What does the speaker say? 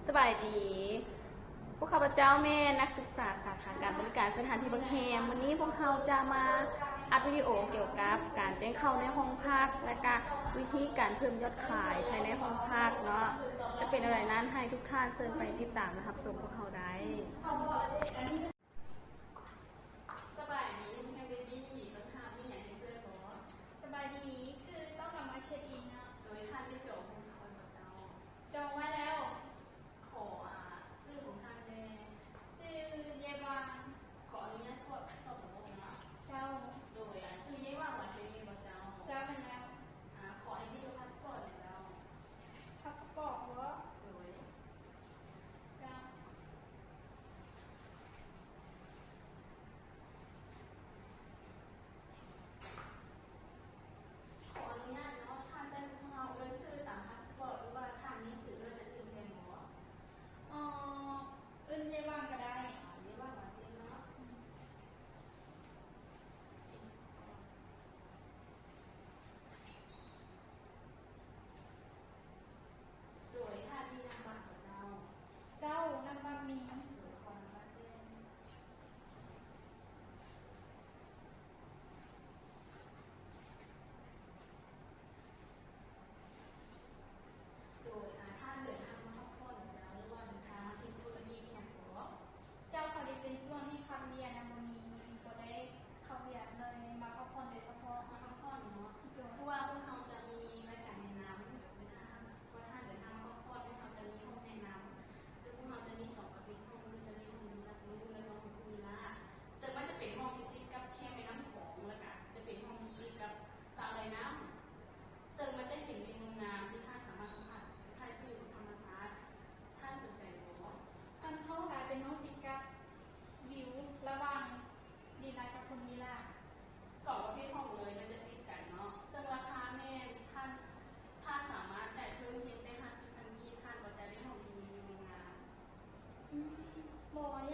ສະບາຍດີ. ພວກຂ້າພະເຈົ້າແມ່ນນັກສຶກສາສາຂາການບໍລິການສະຖານທີ່ພັກແຮມ. ມື້ນີ້ພວກເຮົາຈະມາອັດວິດີໂອກ່ຽວກັບການແຈ້ງເຂົ້າໃນຫ້ອງພັກ ແລະກະວິທີການເພີ່ມຍອດຂາຍພາຍໃນຫ້ອງພັກເນາະ. ຈະເປັນແນວໃດນັ້ນ ໃຫ້ທຸກທ່ານເຊີນໄປຕິດຕາມ ແລະ ຮັບຊົມພວກເຮົາໄດ້. ສະບາຍດີ ໂຮງແຮມເບບີ ມີບັນຫາ ມີຫຍັງໃຫ້ຊ່ວຍບໍ່? ສະບາຍດີ ຄືຕ້ອງການມາເຊັກອິນເນາະ. ໂດຍ ທ່ານໄດ້ຈອງຫ້ອງພັກໄວ້ບໍ່ເຈົ້າ? ຈອງໄວ້ແລ້ວ. ຂໍ ອາ ຊື່ຂອງທ່ານແດ່. ຊື່ເຢຫວ່າງ. ຂໍອະນຸຍາດກວດສອບລະບົບເນາະ. ເຈົ້າ. ໂດຍ ອາ ຊື່ເຢຫວ່າງ ວ່າຊື່ນີ້ບໍ່ເຈົ້າ? ເຈົ້າ ແມ່ນແລ້ວ. ອາ ຂໍໄອດີ ຫຼື ພາສປອດແດ່ເຈົ້າ. ພາສປອດບໍ? ໂດຍ. ເຈົ້າ. ຂໍອະນຸຍາດເນາະ, ທ່ານຈະໃຫ້ພວກເຮົາເອີ້ນຊື່ຕາມພາສປອດ ຫຼືວ່າທ່ານມີຊື່ເອີ້ນອັນອື່ນແທນບໍ່? ເອີ ເອີ້ນເຢຫວ່າງກໍໄດ້. ເຢຫວ່າງວ່າຊີ້ເນາະ. ໂດຍ ທ່ານມີນາມບັດບໍ່ເຈົ້າ? ເຈົ້າ ນາມບັດມີ. ໂດຍ ຂໍນາມບັດແດ່. ໂດຍ ອາ ທ່ານເດີນທາງມາພັກຜ່ອນເຈົ້າ ຫຼືວ່າເດີນທາງມາເຮັດທຸລະກິດຫຍັງບໍ? ເຈົ້າ ພໍດີເປັນຊ່ວງທີ່ພັກວຽກນະ ມື້ນີ້ບໍ່ໄດ້ເຂົ້າວຽກ ເລີຍມາພັກຜ່ອນໂດຍສະເພາະ. ມາພັກຜ່ອນເນາະ. ໂດຍ. ຄືວ່າພວກເຮົາຈະມີລາຍການແນະນຳ ເວລາ ວ່າທ່ານເດີນທາງມາພັກຜ່ອນ ພວກເຮົາຈະມີຫ້ອງແນະນຳ ຄືພວກເຮົາຈະມີສອງປະເພດຫ້ອງ ຄືຈະມີຫ້ອງທີ່ຮັບຮູ້ ແລະ ກໍຫ້ອງທີ່ມີລາ ເຊິ່ງມັນຈະເປັນຫ້ອງທີ່ຕິດກັບແຄມແມ່ນ້ຳຂອງ ແລ້ວກະຈະເປັນຫ້ອງທີ່ຕິດກັບສະໄລນ້ຳ ເຊິ່ງມັນຈະເຫັນວິວງາມທີ່ທ່ານສາມາດສຳຜັດໄດ້ ຄືທຳມະຊາດ. ທ່ານສົນໃຈບໍ່? ທ່ານ ຫ້ອງກາຍເປັນຫ້ອງຕິດກັບວິວລະຫວ່າງ ດີລາກັບພົມວິລາ ສອງປະເພດຫ້ອງເລີຍ ມັນຈະຕິດກັນເນາະ ເຊິ່ງລາຄາແມ່ນ ທ່ານ ທ່ານສາມາດຈ່າຍເພີ່ມພຽງແຕ່ຫ້າສິບພັນກີບ ທ່ານກໍຈະໄດ້ຫ້ອງທີ່ມີວິວງາມ. ອືມ ບໍ່ຍ